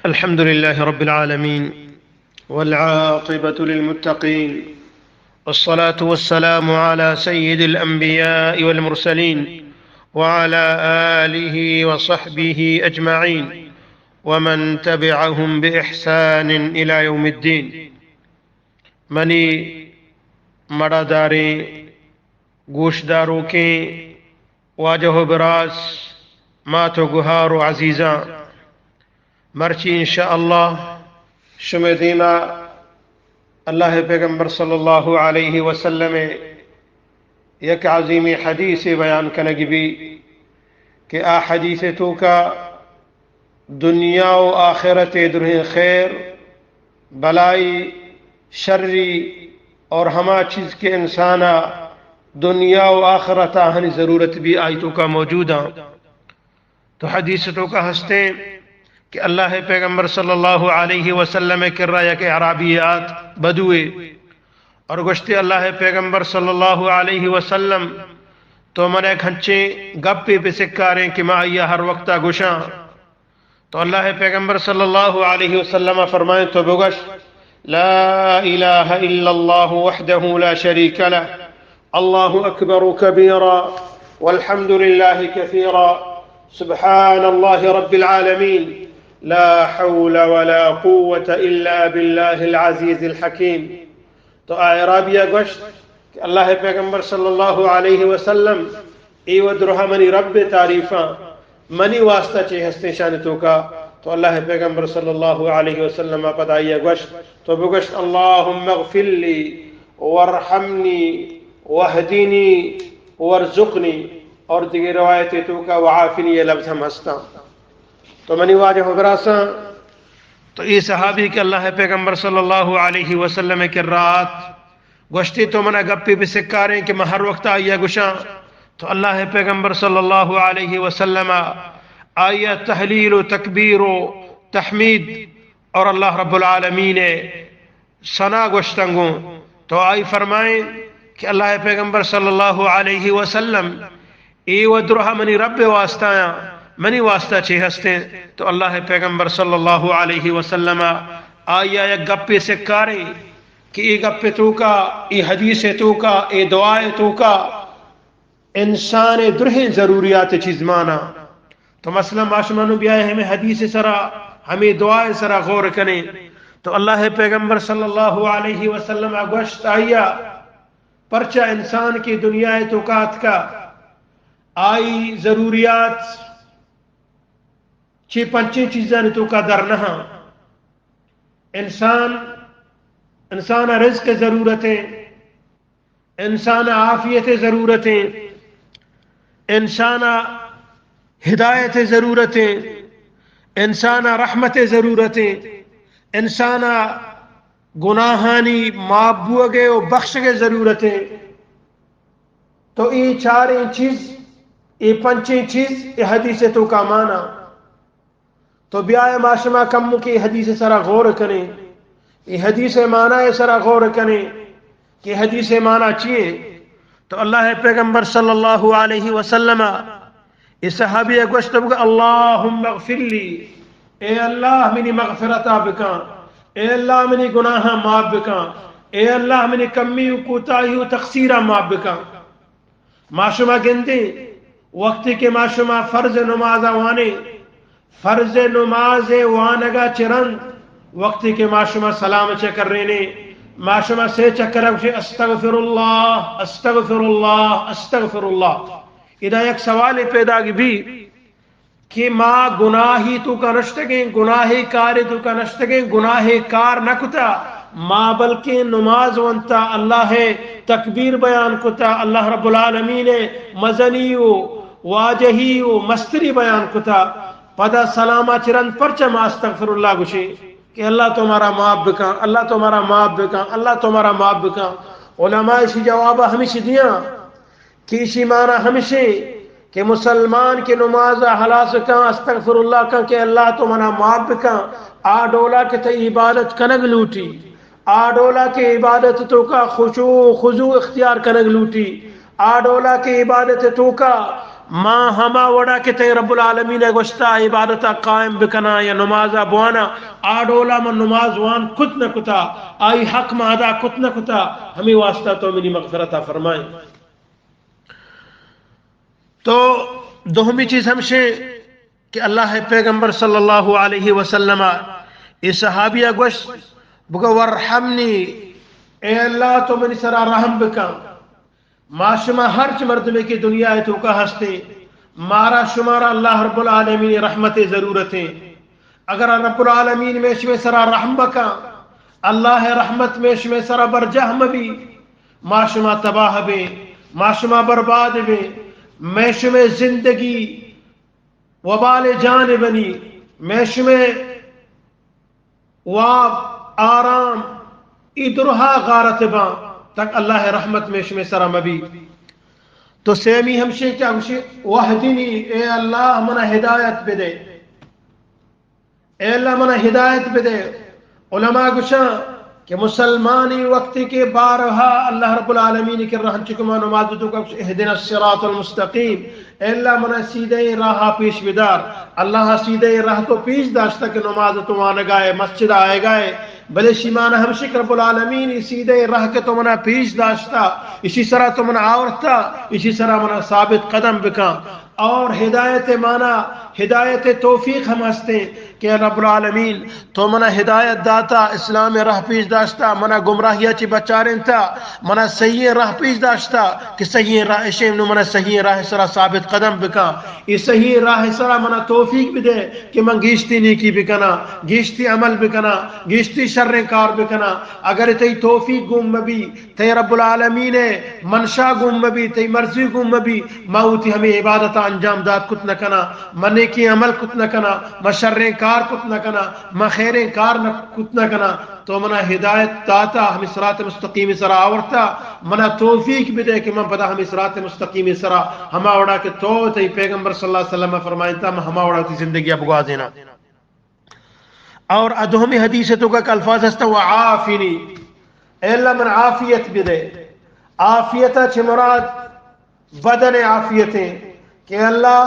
الحمد لله رب العالمين، والعاقبة للمتقين، والصلاة والسلام على سيد الأنبياء والمرسلين، وعلى آله وصحبه أجمعين، ومن تبعهم بإحسان إلى يوم الدين. منی مڑاداریں گوشداروکیں واجہ و براس، مات و گہار و عزیزاں، مرچی انشاءاللہ شمئے دیما اللہ پیغمبر صلی اللہ علیہ وسلم یک عظیمیں حدیثے بیان کنگ بی کہ آ حدیث توکا دنیا و آخرت درہیں خیر، بلائی، شری اور ہما چیز کہ انسانا دنیا و آخرت آہنی ضرورت بی، آئی توکا موجوداں۔ تو حدیث توکا ہستیں کہ اللہ پیغمبر صلی اللہ علیہ وسلم کرا یک اعرابی آت، بدوے، اور گوشتے، اللہ پیغمبر صلی اللہ علیہ وسلم، تو من ایک ہنچیں گپے بسکاریں کہ ما آئیا ہر وقتا گوشاں۔ تو اللہ پیغمبر صلی اللہ علیہ وسلم فرمائیں، تو بگوش، لا الہ الا اللہ وحدہ لا شریک لہ، اللہ اکبر کبیرا، والحمد للہ کثیرا، سبحان اللہ رب العالمین، لا حول ولا قوة الا باللہ العزیز الحکیم۔ تو آ اعرابیا گوشت کہ اللہ پیغمبر صلی اللہ علیہ وسلم، اے و درہ منی رب تعریفاں، منی واسطہ چے ہستیں شان توکا؟ تو اللہ پیغمبر صلی اللہ علیہ وسلم پدا آئیا گوشت، تو بگوشت، اللہم اغفر لی وارحمنی واہدنی وارزقنی، اور دیگہ روایت توکا وعافنی یہ لفظ ہم ہستاں۔ تو منی واجہ و براساں، تو اے صحابی کہ اللہ پیغمبر صلی اللہ علیہ وسلم کرا آت، گوشتی، تو منا گپے بسکاریں کہ من ہر وقت آئیا گوشاں۔ تو اللہ پیغمبر صلی اللہ علیہ وسلم آئیا تہلیل و تکبیر و تحمید اور اللہ رب العالمین ثنا گوشتنگوں۔ تو آئی فرمائیں کہ اللہ پیغمبر صلی اللہ علیہ وسلم، اے و درہ منی رب واسطہ آں، منی واسطہ چے ہستیں؟ تو اللہ پیغمبر صلی اللہ علیہ وسلم آئیا یک گپے سکاریں کہ اے گپ توکا، اے حدیث توکا، اے دعا توکا انسان درہیں ضروریات چیز مانا۔ تو مثلاً ما شما نو بیائے ہمیں حدیث سرا، ہمیں دعا سرا غور کنیں۔ تو اللہ پیغمبر صلی اللہ علیہ وسلم گوشت آئیا، پرچا انسان کی دنیا توکا اتکا، آئی ضروریات چی پنچیں چیزانی توکا در نہاں۔ انسان، انسان رزق ضرورتیں، انسان عافیت ضرورتیں، انسان ہدایت ضرورتیں، انسان رحمت ضرورتیں، انسان گناہانی معاف بوگے و بخشگے ضرورتیں۔ تو اے چاریں چیز، اے پنچیں چیز، اے حدیث توکا مانا۔ تو بیائے ما شما کمکے حدیث سرا غور کنیں، اے حدیث معنی سرا غور کنیں کہ حدیث معنی چیے؟ تو اللہ پیغمبر صلی اللہ علیہ وسلم اے صحابی گوشت بگو، اللہم اغفر لی، اے اللہ منی مغفرتا بکن، اے اللہ منی گناہاں معاف بکن، اے اللہ منی کمی و کوتاہی و تقصیرا معاف بکن۔ ما شما گندیں، وقتی کہ ما شما فرض نماز وانیں، فرض نماز وانگا چہ رند، وقتی کہ ما شما سلام چکرینیں، ما شما سے چکر گوشیں، استغفر اللہ، استغفر اللہ، استغفر اللہ۔ ادا یک سوالے پیداگ بی، کہ ما گناہی توکا نشتگیں، گناہی کارے توکا نشتگیں، گناہی کار نہ کتا، ما بلکیں نماز ونتا، اللہ تکبیر بیان کتا، اللہ رب العالمین مزنی و واجہی و مستری بیان کتا، پدا سلاما چہ رند پرچا ما استغفر اللہ گوشیں کہ اللہ تو مارا معاف بکن، اللہ تو مارا معاف بکن، اللہ تو مارا معاف بکن؟ علماء اشی جوابا ہمیشی دیاں کہ اشی معنی ہمشیں کہ مسلمان کہ نماز ہلاس کن، استغفر اللہ کن کہ اللہ تو منا معاف بکن، آ ڈولا کہ تئی عبادت کنگ لوٹی، آ ڈولا کہ عبادت توکا خشوع و خضوع اختیار کنگ لوٹی، آ ڈولا کہ عبادت توکا ما ہما وڑا کہ تئی رب العالمین ء گوشتا عبادت ء قائم بکناں یا نماز ء بواناں، آ ڈولا من نماز وان کت نہ کتا، آئی حق ما ادا کت نہ کتا، ہمے واسطہ تو منی مغفرت ء فرمائیں۔ تو دومی چیز ہمشے کہ اللہ ء پیغمبر صلی اللہ علیہ وسلم ء اے صحابی ء گوشت، بگو ورحمنی، اے اللہ تو منی سرا رحم بکن۔ ما شما ہرچ مردمے کہ دنیا ء توکا ہستیں، مارا شمارا اللہ رب العالمین رحمت ضرورتیں۔ اگر رب العالمین میں شمے سرا رحم بکن، اللہ رحمت میں شمے سرا برجاہ مبی، ما شما تباہ بیں، ما شما برباد بیں، میں شمے زندگی وبال جانبنی، میں شمے واب، آرام، ای درہا غارت باں، تک اللہ رحمت میں شمے سرا مبی۔ تو سیمی ہمشے کہ ہمشے وحدینی، اے اللہ منا ہدایت بدے، اے اللہ منا ہدایت بدے۔ علماء گوشاں کہ مسلمانی وقتی کہ بارہا اللہ رب العالمین کہ رحم چکما نماز تو کہ اہدنا الصراط المستقیم، اے اللہ منا سیدھے راہ پیش بدار۔ اللہ سیدھے راہ تو پیش داشتا کہ نماز تو وانگائے، مسجد آئے گائے، بلے شیمان ہمشک رب العالمین اسی سیدھے راہ کہ تو منا پیش داشتا، اسی سرا تو منا آورتا، اسی سرا منا ثابت قدم بکا۔ اور ہدایت مانا، ہدایت توفیق ہم ہستیں کہ رب العالمین تو منا ہدایت داتا، اسلام راہ پیش داشتا، منا گمراہیا چی بچارینتا، منا صحیح راہ پیش داشتا کہ صحیح راہ اشیم، نو منا صحیح راہ سرا ثابت قدم بکا۔ اے صحیح راہ سرا منا توفیق بدے کہ من گیشتی نیکی بکنا، گیشتی عمل بکنا، گیشتی شریں کار بکنا۔ اگر تئی توفیق گون مبی، تئی رب العالمین ء منشا گون مبی، تئی مرضی گون مبی، ما وتی ہمے عبادت ء انجام دات کت نہ کناں، من نیکیں عمل کت نہ کناں، من شریں کار کت نہ کناں، من خیریں کار نہ کت نہ کناں۔ تو منا ہدایت داتا، ہمے صراط مستقیم سرا آورتا، منا توفیق بدے کہ من پدا ہمے صراط مستقیم سرا ہما وڑا کہ تو تئی پیغمبر صلی اللہ علیہ وسلم فرمائنتا، من ہما وڑا وتی زندگی ء بگوازیناں۔ اور ادہمی حدیث تو کا الفاظ ہستا، وعافنی، اے اللہ من عافیت بدے۔ عافیت چہ مراد بدن عافیتیں کہ اللہ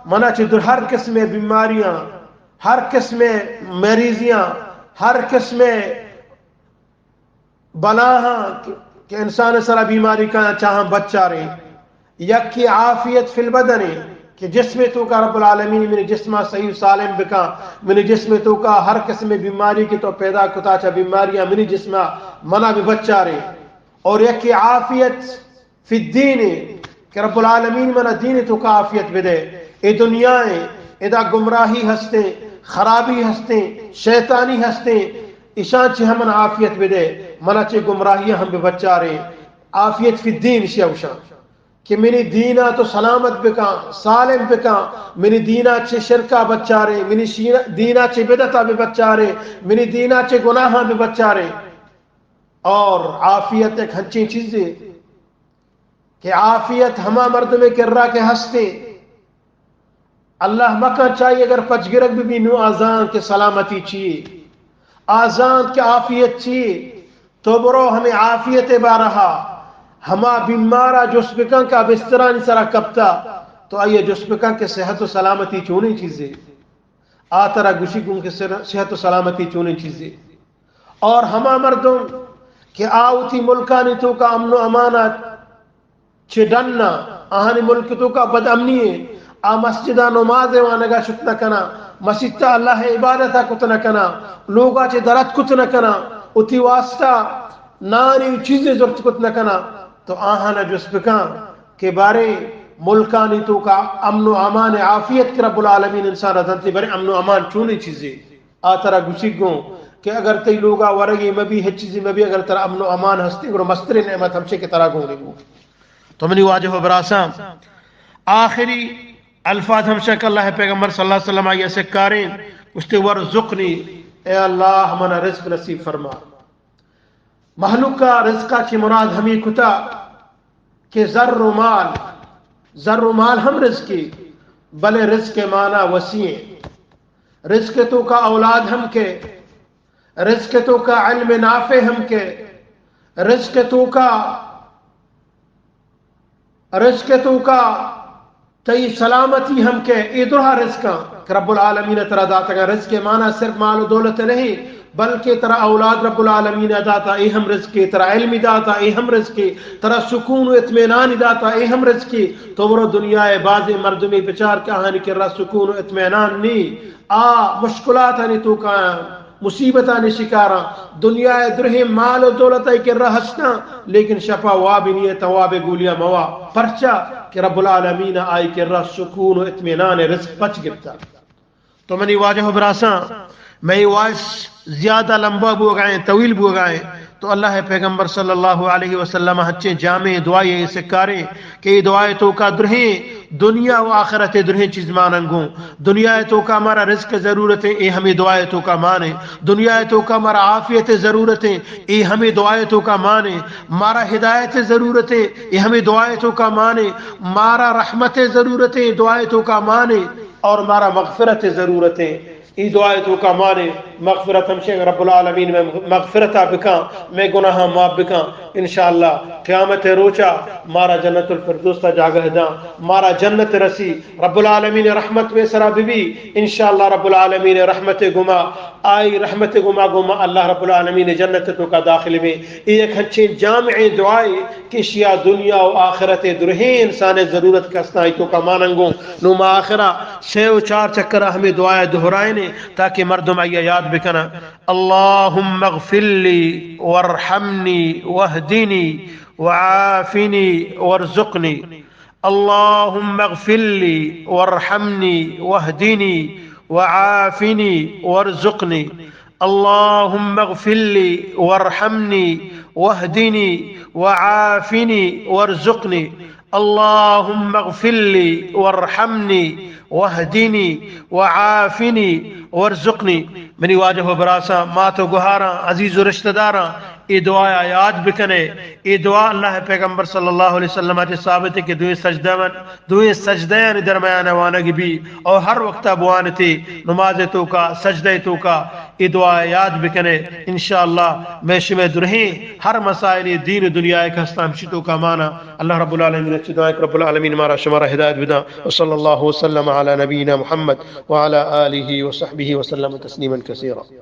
منا چہ در ہر قسم بیماریاں، ہر قسم مریضیاں، ہر قسم بلاہاں کہ، کہ انسان سرا بیماری کا چاہاں بچاریں۔ یکی عافیت فی البدن کہ جسم تو کا رب العالمین منی جسما صحیح و سالم بکا، منی جسم تو کا ہر قسم بیماری کہ تو پیدا کتا چا بیماریاں منی جسما منا بہ بچارے۔ اور یکی عافیت فی الدین کہ رب العالمین منا دین تو کا عافیت بدے۔ اے دنیا ایں، ادا گمراہی ہستیں، خرابی ہستیں، شیطانی ہستیں، اشاں چہ ہم منا عافیت بدے، منا چہ گمراہی ہم بہ بچارے۔ عافیت فی الدین اشیا گوشاں کہ منی دینا تو سلامت بکاں، سالم بکاں، منی دینا چہ شرکا بچارے، منی شینا-، دینا چہ بدعتا بہ بچارے، منی دینا چہ گناہاں بہ بچارے۔ اور عافیت ایک ہنچیں چیزے کہ عافیت ہما مردمے کرا کہ ہستے، اللہ مکن چاہیے اگر پچگرگ بہ بی نو آزان کہ سلامتی چیے، آزان کہ عافیت چیے، تو برو ہمے عافیت بارہا ہما بیمارا جست بکن کہ آ بسترانی سرا کپتا، تو آئیے جست بکن کہ صحت و سلامتی چونیں چیزے، آ ترا گوشی گوں کہ سر-، صحت و سلامتی چونیں چیزے۔ اور ہما مردم کہ آ وتی ملکانی توکا امن و امانت چہ ڈن ء، آہانی ملک توکا بد امنی ء، آ مسجد ء نماز ء وانگ ء شت نہ کناں، مسیت ء اللہ ء عبادت ء کت نہ کناں، لوگ ء چہ درت کت نہ کناں، وتی واسطہ نانی چیزے زرت کت نہ کناں، تو آہان ء جست بکن کہ باریں ملکانی توکا امن و امان ء عافیت کہ رب العالمین انسان ء دنت، باریں امن و امان چونیں چیزے؟ آ ترا گوشیگ گوں کہ اگر تئی لوگا ورگے مبی، ہچ چیزے مبی، اگر ترا امن و امان ہستیں، گڑا مستریں نعمت ہمشے کہ ترا گون بو۔ تو منی واجہ و براساں، آخری الفاظ ہمشہ کہ اللہ پیغمبر صلی اللہ علیہ وسلم آئی سکاریں، گوشتے، ورزقنی، اے اللہ منا رزق نصیب فرما۔ مہلوکا رزقا چہ مراد ہمے کتا کہ زر و مال، زر و مال ہم رزقے، بلے رزق مانا وسیع ایں۔ رزق توکا اولاد ہم کہ، رزق توکا علم نافع ہم کہ، رزق توکا، رزق توکا تئی سلامتی ہم کہ اے درہا رزقاں کہ رب العالمین ترا داتگاں۔ رزق مانا صرف مال و دولت نہیں، بلکہ ترا اولاد رب العالمین داتا، اے ہم رزقے، ترا علم داتا، اے ہم رزقے، ترا سکون و اطمینان داتا، اے ہم رزقے۔ تو برو دنیا ء بازیں مردمے بچار کہ آہانی کرا سکون و اطمینان نی، آ مشکلاتانی توکا، مصیبتانی شکاراں۔ دنیا ء درہیں مال و دولت آئی کرا ہستاں، لیکن شپا واب نی ء تواب گولیاں موا۔ پرچا کہ رب العالمین آئی کرا سکون و اطمینان رزق پچ گپتا۔ تو منی واجہ و براساں، مئے وائس زیادہ لمبا بوگائیں، طویل بوگائیں، تو اللہ پیغمبر صلی اللہ علیہ وسلم ہنچیں جامع دعائے سکاریں کہ اے دعائے توکا درہیں دنیا و آخرت درہیں چیز ماننگوں۔ دنیا توکا مارا رزق ضرورتیں، اے ہمیں دعائے توکا مانے۔ دنیا توکا مارا عافیت ضرورتیں، اے ہمیں دعائے توکا مانے۔ مارا ہدایت ضرورتیں، اے ہمیں دعائے توکا مانے۔ مارا رحمت ضرورتیں، دعائے توکا مانے۔ اور مارا مغفرت ضرورتیں، اے دعائے توکا مانے۔ مغفرت ہمشیں رب العالمین مئے مغفرتا بکاں، مئے گناہاں معاف بکاں۔ انشاءاللہ قیامت روچا مارا جنت الفردوسا جاگہ داں، مارا جنت رسی، رب العالمین رحمت مئے سرا ببی۔ انشاءاللہ رب العالمین رحمت گما، آئی رحمت گما گما اللہ رب العالمین جنت توکا داخل بیں۔ اے یک ہنچیں جامع دعائے کہ اشیا دنیا و آخرت درہیں انسان ضرورت کستاں ای توکا ماننگوں۔ نو ما آخرا سے و چار چکرا ہمیں دعائے دہرائنے تاکہ مردم آئیا یاد بکناں۔ اللهم اغفر لي وارحمني واهدني وعافني وارزقني. اللهم اغفر لي وارحمني واهدني وعافني وارزقني. اللهم اغفر لي وارحمني واهدني وعافني وارزقني. اللهم اغفر لي وارحمني واهدني وعافني وارزقني. منی واجہ و براساں، مات و گہاراں، عزیز و رشتہ داراں، اے دعایا یاد بکنے۔ اے دعا اللہ پیغمبر صلی اللہ علیہ وسلم ء چہ ثابت ہے کہ دوئیں سجدہ من، دوئیں سجدہ یعنی درمیان وانگ بی اور ہر وقت بوانتے نماز توکا، سجدہ توکا اے دعا یاد بکنے۔ انشاءاللہ میں شمے درہیں ہر مسائل دین و دنیا ایک ہستاں ہمشی توکا مانا۔ اللہ رب العالمین اچھی دعا کہ رب العالمین مارا شمارا ہدایت بداں۔ وصلی اللہ وسلم علی نبینا محمد وعلی آلہ وصحبہ وسلم تسلیما کثیرا۔